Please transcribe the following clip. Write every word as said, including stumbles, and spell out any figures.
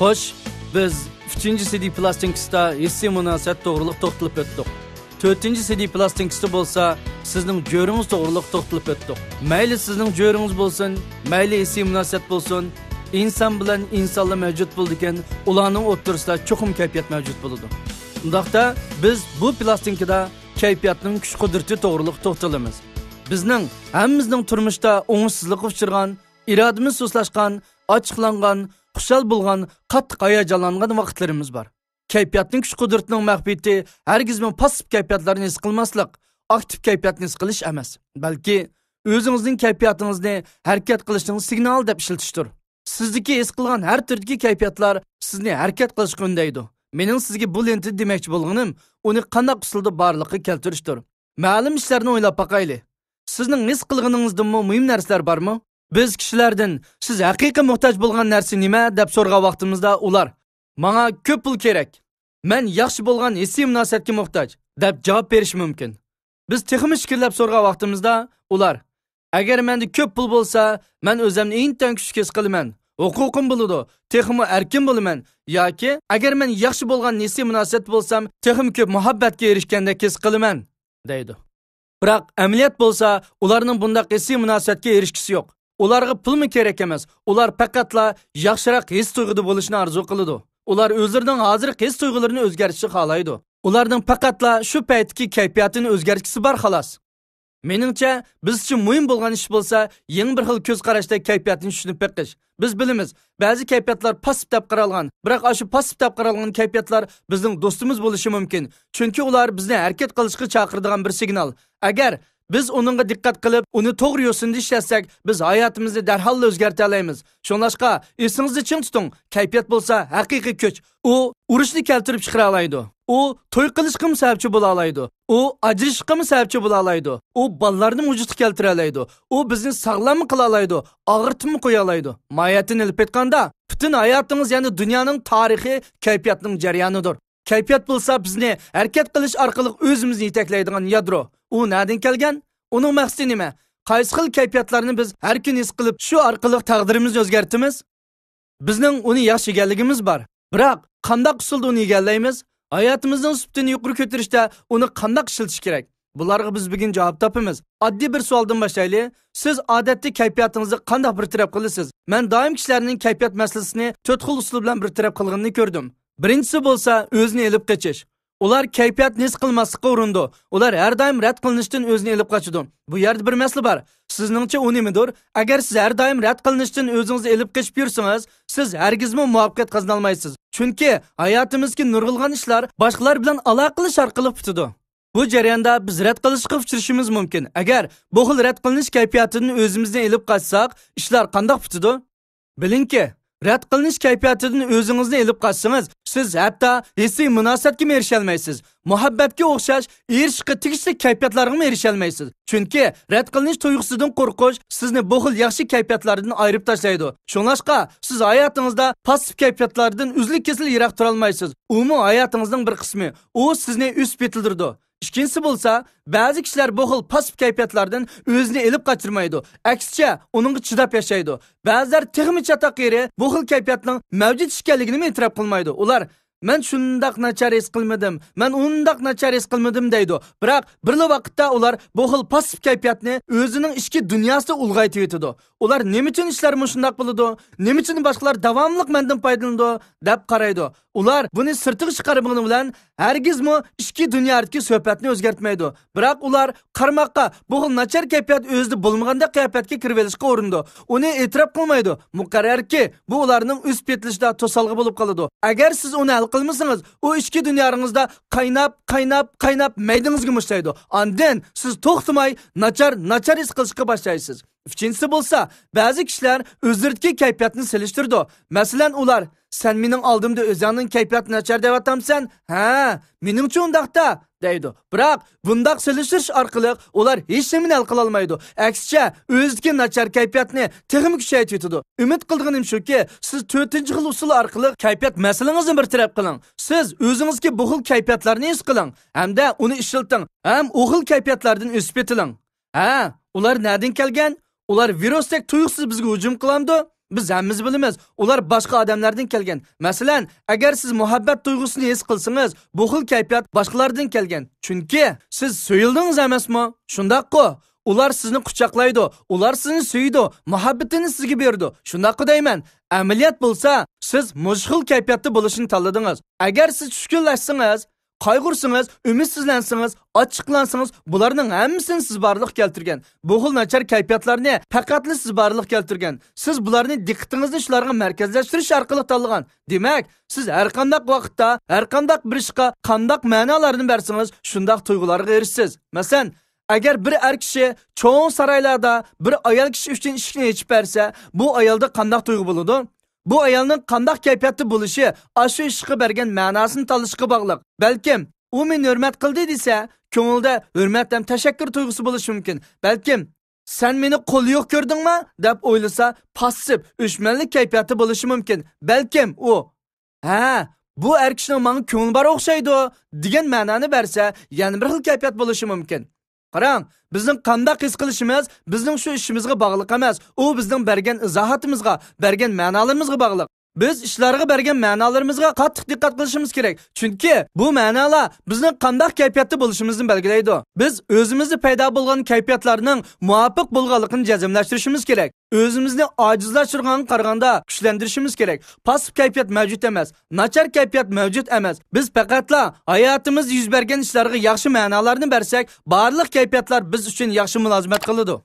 خوش، بىز ئۈچىنچى سىدى پلاستىنكىسىدا ھېسسىي مۇناسىۋەت توغرۇلۇق توختىلىپ ئۆتتۇق. تۆتىنچى سىدى پلاستىنكىسىدا بولسا سىزنىڭ جۆرىڭىز توغرۇلۇق توختىلىپ ئۆتتۇق. مەيلى سىزنىڭ جۆرىڭىز بولسۇن، مەيلى ھېسسىي مۇناسىۋەت بولسۇن، ئىنسان بىلەن ئىنسانلا مەۋجۇت بولىدىكەن، ئۇلارنىڭ ئوتتۇرىسىدا چوقۇم كەيپىيات مەۋجۇت بولىدۇ. ئۇنداقتا بىز بۇ پلاستىنكىدا كەيپىياتنىڭ كۈچ-قۇدرىتى توغرۇلۇق توختىلىمىز. بىزنىڭ ھەممىمىزنىڭ تۇرمۇشتا ئوڭۇشسىزلىققا ئۇچرىغان، ئىرادىمىز سۇسلاشقان، ئاچچىقلانغان، خۇشال بولغان، قاتتىق ھاياجانلانغان ۋاقىتلىرىمىز بار. كەيپىياتنىڭ كۈچ-قۇدرىتىنىڭ مەخپىيىتى ھەرگىزمۇ پاسسىپ كەيپىياتلارنى ھېس قىلماسلىق، ئاكتىپ كەيپىياتنى ھېس قىلىش ئەمەس، بەلكى ئۆزىڭىزنىڭ كەيپىياتىڭىزنى ھەرىكەت قىلىشنىڭ سىگنالى دەپ ئىشلىتىشتۇر. سىزدىكى ھېس قىلغان ھەر تۈردىكى كەيپىياتلار سىزنى ھەرىكەت قىلىشقا ئۈندەيدۇ. مېنىڭ سىزگە بۇ لېنتىدە دېمەكچى بولغىنىم، ئۇنى قانداق ئۇسۇلدا بارلىققا كەلتۈرۈشتۇر. مەلۇم ئىشلارنى ئويلاپ باقايلى. سىزنىڭ ھېس قىلغىنىڭىزدىنمۇ مۇھىم نەرسىلەر بارمۇ؟ بىز كىشىلەردىن، «سىز ھەقىقىي موھتاج بولغان نەرسە نېمە؟» دەپ سورىغان ۋاقتىمىزدا ئۇلار، «ماڭا كۆپ پۇل كېرەك. مەن ياخشى بولغان ھېسسىي مۇناسىۋەتكە موھتاج» دەپ جاۋاب بېرىشى مۇمكىن. بىز تېخىمۇ ئىچكىرىلەپ سورىغان ۋاقتىمىزدا ئۇلار، «ئەگەر مەندە كۆپ پۇل بولسا، مەن ئۆزۈمنى ئىنتايىن كۈچلۈك ھېس قىلىمەن، ھوقۇقۇم بولىدۇ، تېخىمۇ ئەركىن بولىمەن، ياكى ئەگەر مەن ياخشى بولغان ھېسسىي مۇناسىۋەتتە بولسام، تېخىمۇ كۆپ مۇھەببەتكە ئېرىشكەندەك ھېس قىلىمەن» دەيدۇ. بىراق ئەمەلىيەت بولسا، ئۇلارنىڭ بۇنداق ھېسسىي مۇناسىۋەتكە ئېرىشكۈسى يوق. ئۇلارغا پۇلمۇ كېرەك ئەمەس، ئۇلار پەقەتلا ياخشىراق ھېس تۇيغۇدا بولۇشنى ئارزۇ قىلىدۇ. ئۇلار ئۆزلىرىنىڭ ھازىرقى ھېس تۇيغۇلىرىنى ئۆزگەرتىشنى خالايدۇ. ئۇلارنىڭ پەقەتلا شۇ پەيتتىكى كەيپىياتىنى ئۆزگەرتكۈسى بار، خالاس. مېنىڭچە، بىز ئۈچۈن مۇھىم بولغان ئىش بولسا، يېڭى بىر خىل كۆز قاراشتا كەيپىياتنى چۈشىنىپ بېقىش. بىز بىلىمىز، بەزى كەيپىياتلار پاسسىپ دەپ قارالغان، بىراق ئاشۇ پاسسىپ دەپ قارالغان كەيپىياتلار بىزنىڭ دوستىمىز بولۇشى مۇمكىن. چۈنكى ئۇلار بىزنى ھەرىكەت قىلىشقا چاقىرىدىغان بىر سىگنال. ئەگەر بىز ئۇنىڭغا دىققەت قىلىپ، ئۇنى توغرا يوسۇندا ئىشلەتسەك، بىز ھاياتىمىزنى دەرھاللا ئۆزگەرتەلەيمىز. شۇڭلاشقا، ئېسىڭىزدە چىڭ تۇتۇڭ، كەيپىيات بولسا ھەقىقىي كۈچ. ئۇ ئۇرۇشنى كەلتۈرۈپ چىقىرالايدۇ. ئۇ توي قىلىشقىمۇ سەۋەبچى بولالايدۇ. ئۇ ئاجرىشىشقىمۇ سەۋەبچى بولالايدۇ. ئۇ بالىلارنىمۇ ۋۇجۇدقا كەلتۈرەلەيدۇ. ئۇ بىزنى ساغلاممۇ قىلالايدۇ، ئاغرىتىپمۇ قويالايدۇ. ماھىيەتتىن ئېلىپ ئېيتقاندا، پۈتۈن ھاياتىڭىز، يەنى دۇنيانىڭ تارىخى كەيپىياتنىڭ جەريانىدۇر. كەيپىيات بولسا بىزنى ھەرىكەت قىلىش ئارقىلىق ئۆزىمىزنى يېتەكلەيدىغان يادرو. ئۇ نەدىن كەلگەن؟ ئۇنىڭ مەقسىتى نېمە؟ قايسى خىل كەيپىياتلارنى بىز ھەر كۈنى ھېس قىلىپ، شۇ ئارقىلىق تەقدىرىمىزنى ئۆزگەرتىمىز؟ بىزنىڭ ئۇنى ياخشى ئىگىلىگىمىز بار. بىراق، قانداق ئۇسۇلدا ئۇنى ئىگىلەيمىز؟ ھاياتىمىزنىڭ سۈپىتىنى يۇقىرى كۆتۈرۈشتە ئۇنى قانداق ئىشلىتىش كېرەك؟ بۇلارغا بىز بۈگۈن جاۋاب تاپىمىز. ئاددىي بىر سوئالدىن باشلايلى. سىز ئادەتتە كەيپىياتىڭىزنى قانداق بىر تەرەپ قىلىسىز؟ مەن دائىم كىشىلەرنىڭ كەيپىيات مەسىلىسىنى تۆت خىل ئۇسۇل بىلەن بىر تەرەپ قىلغىنىنى كۆردۈم. بىرىنچىسى بولسا ئۆزىنى ئېلىپ قېچىش. ئۇلار كەيپىياتنى ھېس قىلماسلىققا ئۇرۇنىدۇ. ئۇلار ھەر دائىم رەت قىلىنىشتىن ئۆزىنى ئېلىپ قاچىدۇ. بۇ يەردە بىر مەسىلە بار. سىزنىڭچە ئۇ نېمىدۇر؟ ئەگەر سىز ھەر دائىم رەت قىلىنىشتىن ئۆزىڭىزنى ئېلىپ قېچىپ يۈرسىڭىز، سىز ھەرگىزمۇ مۇۋەپپەقىيەت قازىنالمايسىز. چۈنكى ھاياتىمىزدىكى نۇرغۇنلىغان ئىشلار باشقىلار بىلەن ئالاقىلىشىش ئارقىلىق پۈتىدۇ. بۇ جەرياندا بىز رەت قىلىشقا ئۇچرىشىمىز مۇمكىن. ئەگەر بۇ خىل رەت قىلىنىش كەيپىياتىدىن ئۆزىمىزنى ئېلىپ قاچساق، ئىشلار قانداق پۈتىدۇ؟ بىلىڭكى، رەت قىلىنىش كەيپىياتىدىن ئۆزىڭىزنى ئېلىپ قاچسىڭىز، سىز ھەتتا ھېسسىي مۇناسىۋەتكىمۇ ئېرىشەلمەيسىز. مۇھەببەتكە ئوخشاش ئېرىشىشقا تېگىشلىك كەيپىياتلارغىمۇ ئېرىشەلمەيسىز. چۈنكى رەت قىلىنىش تۇيغۇسىدىن قورقۇش سىزنى بۇ خىل ياخشى كەيپىياتلاردىن ئايرىپ تاشلايدۇ. شۇڭلاشقا سىز ھاياتىڭىزدا پاسسىپ كەيپىياتلاردىن ئۈزلۈك-كېسىل يىراق تۇرالمايسىز. ئۇمۇ ھاياتىڭىزنىڭ بىر قىسمى. ئۇ سىزنى ئۆسۈپ يېتىلدۈرىدۇ. ئىككىنچىسى بولسا، بەزى كىشىلەر بۇ خىل پاسسىپ كەيپىياتلاردىن ئۆزىنى ئېلىپ قاچۇرمايدۇ. ئەكسىچە، ئۇنىڭغا چىداپ ياشايدۇ. بەزىلەر تېخىمۇ چاتاق يېرى، بۇ خىل كەيپىياتنىڭ مەۋجۇت ئىكەنلىكىنىمۇ ئېتىراپ قىلمايدۇ. ئۇلار، «مەن شۇنداق ناچار ھېس قىلمىدىم، مەن ئۇنداق ناچار ھېس قىلمىدىم» دەيدۇ. بىراق بىرلا ۋاقىتتا ئۇلار بۇ خىل پاسسىپ كەيپىياتنى ئۆزىنىڭ ئىچكى دۇنياسىدا ئۇلغايتىۋېتىدۇ. ئۇلار، «نېمە ئۈچۈن ئىشلار مۇشۇنداق بولىدۇ؟ نېمە ئۈچۈن باشقىلار داۋاملىق مەندىن پايدىلىنىدۇ؟» دەپ قارايدۇ. ئۇلار بۇنى سىرتىغا چىقارمىغىنى بىلەن ھەرگىزمۇ ئىچكى دۇنيادىكى سۆھبەتنى ئۆزگەرتمەيدۇ. بىراق ئۇلار قارىماققا بۇ خىل ناچار كەيپىيات ئۆزىدە بولمىغاندەك قىياپەتكە كىرىۋېلىشقا ئۇرۇنىدۇ. ئۇنى ئېتىراپ قىلمايدۇ. مۇقەررەركى، بۇ ئۇلارنىڭ ئۆسۈپ يېتىلىشىدا توسالغۇ بولۇپ قالىدۇ. ئەگەر سىز ئۇنى ھەل قىلمىسىڭىز، ئۇ ئىچكى دۇنياڭىزدا قايناپ، قايناپ، قايناپ مەيدىڭىزگە مۇشتلايدۇ. ئاندىن سىز توختىماي ناچار، ناچار ھېس قىلىشقا باشلايسىز. ئۈچىنچىسى بولسا، بەزى كىشىلەر ئۆزلىرىدىكى كەيپىياتنى سېلىشتۇرىدۇ. مەسىلەن، ئۇلار، «سەن مېنىڭ ئالدىمدا ئۆزۈڭنىڭ كەيپىياتى ناچار دەۋاتامسەن؟ ھە، مېنىڭچە ئۇنداقتا» دەيدۇ. بىراق بۇنداق سېلىشتۇرۇش ئارقىلىق ئۇلار ھېچنېمىنى ھەل قىلالمايدۇ. ئەكسىچە، ئۆزىدىكى ناچار كەيپىياتنى تېخىمۇ كۈچەيتىۋېتىدۇ. ئۈمىد قىلىدىغىنىم شۇكى، سىز تۆتىنچى خىل ئۇسۇل ئارقىلىق كەيپىيات مەسىلىڭىزنى بىر تەرەپ قىلىڭ. سىز ئۆزىڭىزدىكى بۇ خىل كەيپىياتلارنى ھېس قىلىڭ ھەمدە ئۇنى ئىشلىتىڭ ھەم ئۇ خىل كەيپىياتلاردىن ئۆسۈپ يېتىلىڭ. ھە، ئۇلار نەدىن كەلگەن؟ ئۇلار ۋىرۇستەك تۇيۇقسىز بىزگە ھۇجۇم قىلامدۇ؟ بىز ھەممىمىز بىلىمىز، ئۇلار باشقا ئادەملەردىن كەلگەن. مەسىلەن، ئەگەر سىز مۇھەببەت تۇيغۇسىنى ھېس قىلسىڭىز، بۇ خىل كەيپىيات باشقىلاردىن كەلگەن. چۈنكى سىز سۆيۈلدىڭىز، ئەمەسمۇ؟ شۇنداققۇ؟ ئۇلار سىزنى قۇچاقلايدۇ، ئۇلار سىزنى سۆيىدۇ، مۇھەببىتىنى سىزگە بېرىدۇ. شۇنداققۇ دەيمەن؟ ئەمەلىيەت بولسا، سىز مۇشۇ خىل كەيپىياتتا بولۇشنى تاللىدىڭىز. ئەگەر سىز چۈشكۈنلەشسىڭىز، قايغۇرسىڭىز، ئۈمىدسىزلەنسىڭىز، ئاچچىقلانسىڭىز، بۇلارنىڭ ھەممىسىنى سىز بارلىققا كەلتۈرگەن. بۇ خىل ناچار كەيپىياتلارنى پەقەتلا سىز بارلىققا كەلتۈرگەن. سىز بۇلارنى دىققىتىڭىزنى شۇلارغا مەركەزلەشتۈرۈش ئارقىلىق تاللىغان. دېمەك، سىز ھەر قانداق ۋاقىتتا، ھەر قانداق بىر ئىشقا قانداق مەنالارنى بەرسىڭىز، شۇنداق تۇيغۇلارغا ئېرىشىسىز. مەسىلەن، ئەگەر بىر ئەر كىشى چوڭ سارايلاردا بىر ئايال كىشى ئۈچۈن ئىشىكنى ئېچىپ بەرسە، بۇ ئايالدا قانداق تۇيغۇ بولىدۇ؟ بۇ ئايالنىڭ قانداق كەيپىياتتا بولۇشى ئاشۇ ئىشقا بەرگەن مەناسىنى تاللىشىغا باغلىق. بەلكىم ئۇ مېنى ھۆرمەت قىلدى دېسە، كۆڭلىدە ھۆرمەت ھەم تەشەككۈر تۇيغۇسى بولۇشى مۇمكىن. بەلكىم سەن مېنى قولى يوق كۆردۈڭمۇ دەپ ئويلىسا، پاسسىپ، ئۆچمەنلىك كەيپىياتى بولۇشى مۇمكىن. بەلكىم ئۇ، ھە، بۇ ئەر كىشىنىڭ ماڭا كۆڭلى بار ئوخشايدۇ، دېگەن مەنانى بەرسە، يەنە بىر خىل كەيپىيات بولۇشى مۇمكىن. قاراڭ، بىزنىڭ قانداق ھېس قىلىشىمىز بىزنىڭ شۇ ئىشىمىزغا باغلىق ئەمەس، ئۇ بىزنىڭ بەرگەن ئىزاھاتىمىزغا، بەرگەن مەنالىرىمىزغا باغلىق. بىز ئىشلارغا بەرگەن مەنالىرىمىزغا قاتتىق دىققەت قىلىشىمىز كېرەك، چۈنكى بۇ مەنالار بىزنىڭ قانداق كەيپىياتتا بولۇشىمىزنى بەلگىلەيدۇ. بىز ئۆزىمىزدە پەيدا بولغان كەيپىياتلارنىڭ مۇۋاپىق بولغانلىقىنى جەزملەشتۈرۈشىمىز كېرەك. ئۆزىمىزنى ئاجىزلاشتۇرغانغا قارىغاندا كۈچلەندۈرۈشىمىز كېرەك. پاسسىپ كەيپىيات مەۋجۇت ئەمەس، ناچار كەيپىيات مەۋجۇت ئەمەس. بىز پەقەتلا ھاياتىمىزدا يۈز بەرگەن ئىشلارغا ياخشى مەنالارنى بەرسەك، بارلىق كەيپىياتلار بىز ئۈچۈن ياخشى مۇلازىمەت قىلىدۇ.